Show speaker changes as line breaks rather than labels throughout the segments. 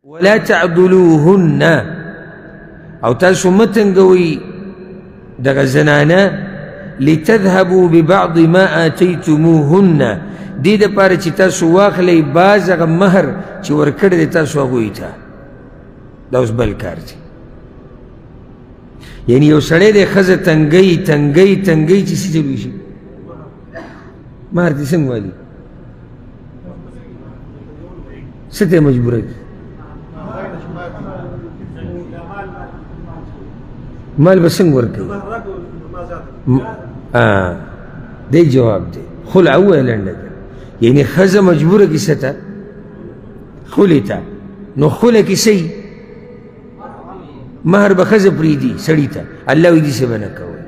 ولا تعضلوهن، او تاسو مه تنګوئ دغه زنانه، لتذهبوا ببعض ما آتیتموهن، دې دپاره چې تاسو واخلئ بعض هغه مهر چې ورکړی دی تاسو هغوی ته. دا اوس بل کار دی. یعنی یو سړی دی ښځه تنګوي تنګوي تنګوي چې څه چل وشي، مهر دې څنګه والي، څه ته یې مجبوره کړي؟ مال به څنګه ورکوي؟ دی جواب دی. خلع ووایه لنډه ده. یعنی ښځه مجبوره کړي څه ته؟ خلې ته. نو خله کې څه وي؟ مهر به ښځه پرېږدي سړي ته. الله وایي داسې به نه کوئ.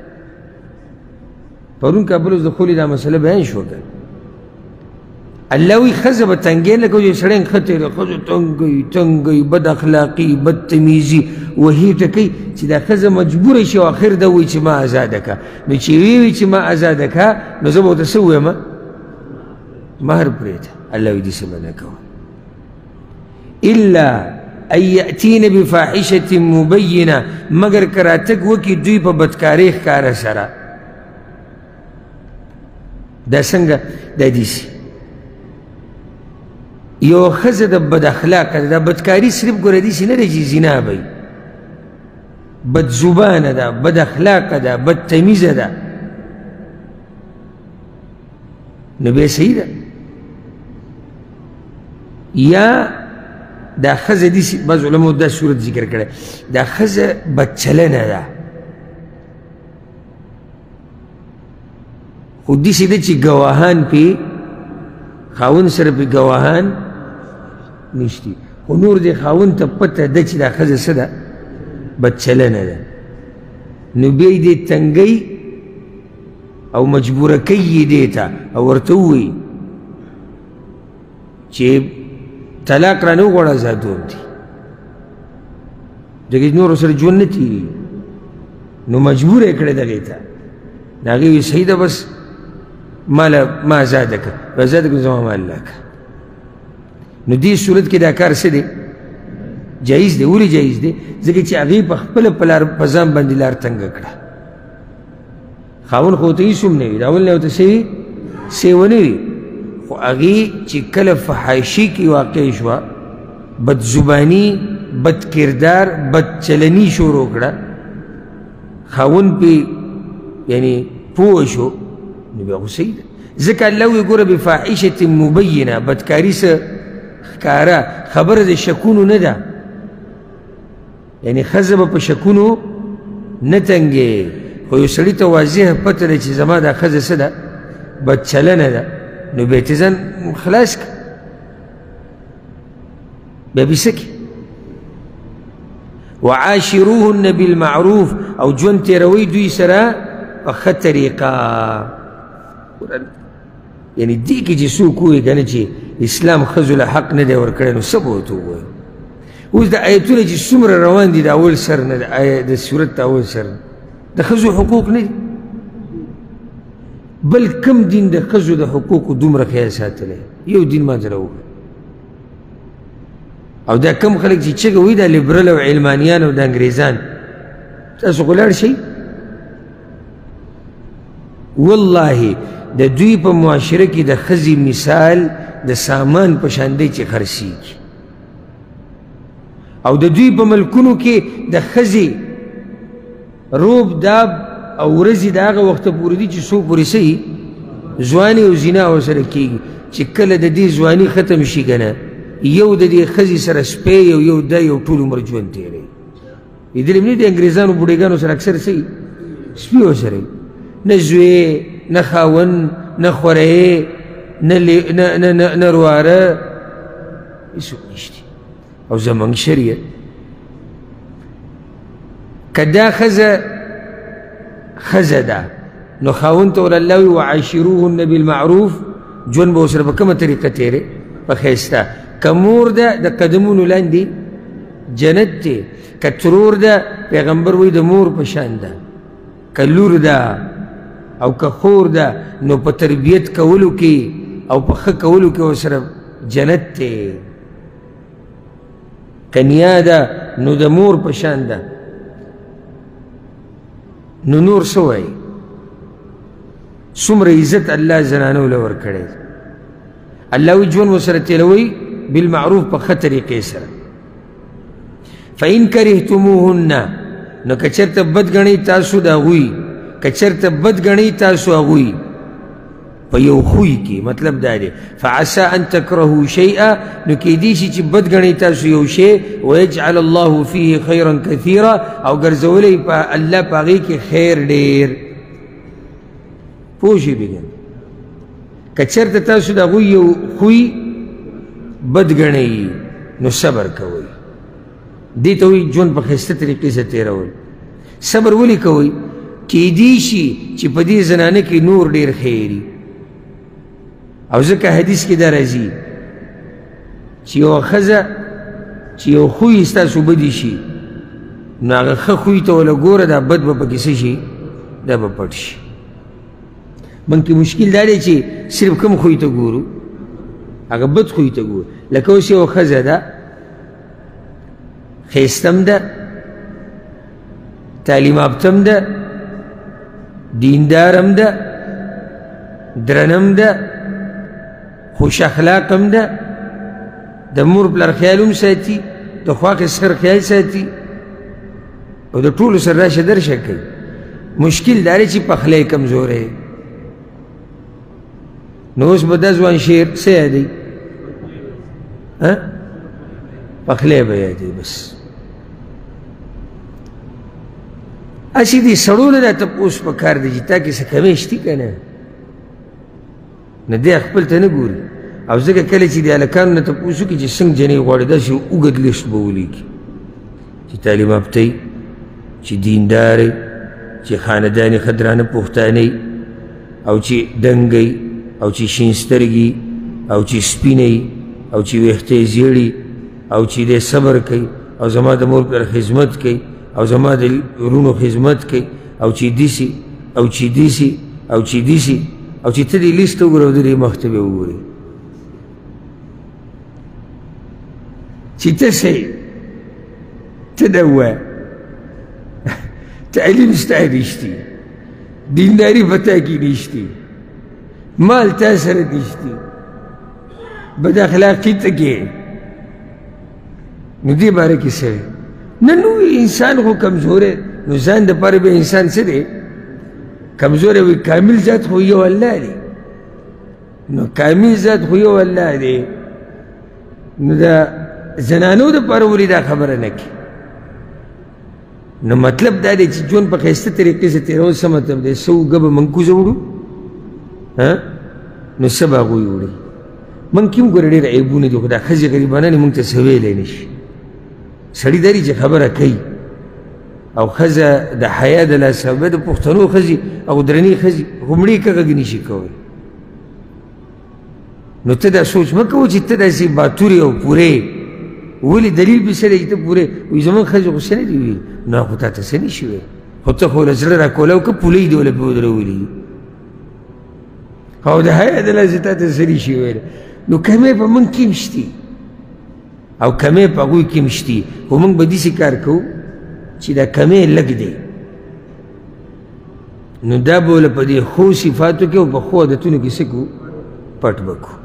پرون کابل اوس د خولې دا مسله بیان شوه که الله وایي ښځه به تنګې نه کوي، سړی نښتی دی، ښځه تنګوي تنګوي، بد اخلاقي بد تمیزي وهي ټکوي، چې دا ښځه مجبوره شي او اخر دا وایي چې ما ازاده کړه. نو چې ویې وي چې ما ازاده کړه، نو زه به ورته څه ووایم؟ مهر پرېږده. الله وایي داسې به نه کوه. الا ان یأتین بفاحشة مبینه، مګر که راتګ وکړي دوی په بدکارۍ ښکاره سره. دا څنګه؟ دا داسې یو ښځه د بد اخلاقه ده، دا بدکاري صرف ګوره داسې نه ده چې زنا به وي، بدزبانه ده، بد اخلاقه ده، بد تمیزه ده، نو بیا صحیح ده. یا دا ښځه داسې، بعض علماو دا صورت ذکر کړی، دا ښځه بدچلنه ده، خو داسې ده چې ګواهان پې خاوند سره پې ګواهان نشتي، خو نور دې خاوند ته پته ده چې دا ښځه څه ده؟ بدچلنه ده. نو بیا یې دې تنګوي او مجبوره کوي یې دې ته او ورته ووایي چې طلاق رانه وغواړه ازادوم دي، ځکه نورو سره ژوند نه تېرېږي. نو مجبوره یې کړی دغې ته. نو هغې وایي صحیح ده، بس ما ازاده کړه، ازاده کړه زما مال راکړه. نو دې صورت کې دا کار څه دی؟ جایز دی. ولې جایز دی؟ ځکه چې هغې په خپله په ځان باندې لار تنګه کړه. خاوند خو ورته هېڅ هم نه وي، د اول نه ورته څه وي؟ څه ونه وي، خو هغې چې کله فحاشي کې واقع شوه، بدزباني، بد کردار، بد چلني شروع کړه، خاوند پې یعنی پوه شو، نو بیا خو صحیح ده. ځکه الله وایي ګوره بفاحشة مبینه، بدکاري څه ښکاره خبره د شکونو نه ده، یعنی ښځه به په شکونو نه تنګې، خو یو سړي ته واضح پته ده چې زما دا ښځه څه ده؟ بدچلنه ده، نو بیا ترې ځان خلاص کړه، بیا بې څه کړي؟ وعاشروهن بالمعروف، او ژوند تېروئ دوی سره په ښه طریقه. یعنی دې کې چې څوک ووایي که نه چې اسلام ښځو له حق نه دی ورکړی، نو څه به ورته ووایو؟ اوس د ایتونه چې څومره روان دي د اول سر نه، د سورت د اول سر نه، د ښځو حقوق نه دي. بل کم دین د ښځو د حقوقو دومره خیال ساتلی؟ یو دین ما ته راوښیه. او دا کم خلک چې چغه وایي دا لیبرل او علمانیان او د انګریزان، تاسو خو لاړ شئ والله د دوی په معاشره کې د ښځې مثال د سامان په شان دی چې خرڅېږي، او د دوی په ملکونو کې د ښځې روب داب او ورځې د هغه وخته پورې دي چې څو پورې څه ځواني او زنا ورسره کېږي، چې کله د دې ځواني ختم شي که نه، یو د دې ښځې سره سپی او یو دی یو ټول عمر ژوند تېروي. لیدلي مې نه دي انګریزانو بوډېګانو سره اکثر څه وي؟ سپي ورسره وي، نه زوی، نه خاوند، نه خورې، نه رواره، هېڅوک نشته. او زموږ شریعت که دا ښځه ښځه ده، نو خاوند ته ور الله وایي وعاشروهن بالمعروف، ژوند به ورسره په کومه طریقه تېرې؟ په ښایسته. که مور ده د قدمونو لاندې جنت دی، که ترور ده پیغمبر وایي د مور په شان ده، که لور ده او که خور ده، نو په تربیت کولو کې او په ښه کولو کې ورسره جنت دی. که نیا ده نو د مور په شان ده. نو نور څه وایي؟ څومره عزت الله زنانو له ورکړی. الله وایي ژوند ورسره تېروئ بالمعروف په ښه طریقې سره. فإن کرهتموهن، نو که چېرته بد ګڼئ تاسو د هغوی، که چېرته بد ګڼئ تاسو هغوی په یو خوی کې، مطلب دا دی فعسى ان تکرهوا شیئا، نو کیدی شي چې بد ګڼئ تاسو یو شی، ویجعل الله فیه خیرا کثیرا، او ګرځولی په الله په هغې کې خیر ډېر. پوه شئ بګن؟ که چېرته تاسو د هغوی یو خوی بد ګڼئ نو صبر کوئ. دې ته وایي ژوند په ښایسته طریقې سره تېرول. صبر ولې کوئ؟ کیدی شي چې په دې زنانه کې نور ډېر خیر وي. او ځکه حدیث کې دا راځي چې یوه ښځه چې یو خوی ستاسو بدي شي نو هغه ښه خوی ته وله ګوره، دا بد به پکې څه شي؟ دا به پټ شي. موږ کې مشکل دا دی چې صرف کوم خوی ته ګورو، هغه بد خوی ته ګورو. لکه اوس یوه ښځه ده، ښایسته هم ده، تعلیم یافته هم ده، دیندار هم ده، درنه هم ده، خوش اخلاق هم ده، د مور پلار خیال هم ساتي، د خواښې سر خیال ساتي، او د ټولو سره راشه درشه کوي. مشکل دا دی چې پخلی کمزوری. نو اوس به دا ځوان شعر څه یادوي؟ پخلی به یادوي بس. هسې دې سړو نه دا تپوس په کار دی چې تا کې څه کمی شتي که نه، نو دی خپل ته نه ګوري. او ځکه کله چې د هلکانو نه تپوس وکړي چې څنګه جنۍ غواړي، داسې اوږد لیست به ولیکي چې تعلیم یافته وي، چې دیندار وي، چې خاندان یې ښه درانه پښتانه وي، او چې دنګ وي، او چې شین سترګي، او چې سپینه وي، او چې ویښته یې زیړي، او چې دی صبر کوي، او زما د مور پلار خدمت کوي، او زما د وروڼو خدمت کوي، او چې داسې، او چې داسې، او چې داسې، او چې ته دې لیست وګوره او د دې مخ ته به وګورې چې ته څه یې، ته دا ووایه تعلیم ستا نشتي، دینداري په تا کې نشتي، مال تا سره نشتي، بد اخلاقي ته کې. نو دې باره کې څه دی؟ نه نو انسان خو کمزوری، نو ځان دپاره به انسان څه دی؟ کمزوری وي. کامل ذات خو یو الله دی، نو کامل ذات خو یو الله دی. نو د زنانو دپاره ولې دا خبره نه کوي؟ نو مطلب دا دی چې ژوند په ښایسته طریقې سره تېرول څه مطلب دی؟ څه اوږه به موږ کوزه وړو، نو څه به هغوی وړي؟ موږ کې هم ګوره ډېر عیبونه دي، خو دا ښځې غریبانانې موږ ته څه ویلی نه شي. سړي دا دی چې خبره کوي، او ښځه د حیا د لاسه، بیا د پښتنو ښځې او درنې ښځې خو مړې که غږ نه شي کولی. نو ته دا سوچ مه کوه چې ته داسې باتورې او پورې، ولې دلیل پې څه دی چې ته پورې؟ وایي زموږ ښځې خو څه نه دي ویلي. نو خو تا ته څه نه شي ویلی، خو ته خو له زړه راکولی وکړه، پولۍ دې ولې پرې ودرولي دي، او د حیا د لاسه تا ته څه نه شي ویلی. نو کمی په موږ کې هم شتي او کمی په هغوی کې هم شتي، خو موږ به داسې کار کوو چې دا کمی لږ دی، نو دا به له په دې ښو صفاتو کې او په ښو عادتونو کې څه کوو؟ پټ به کړو.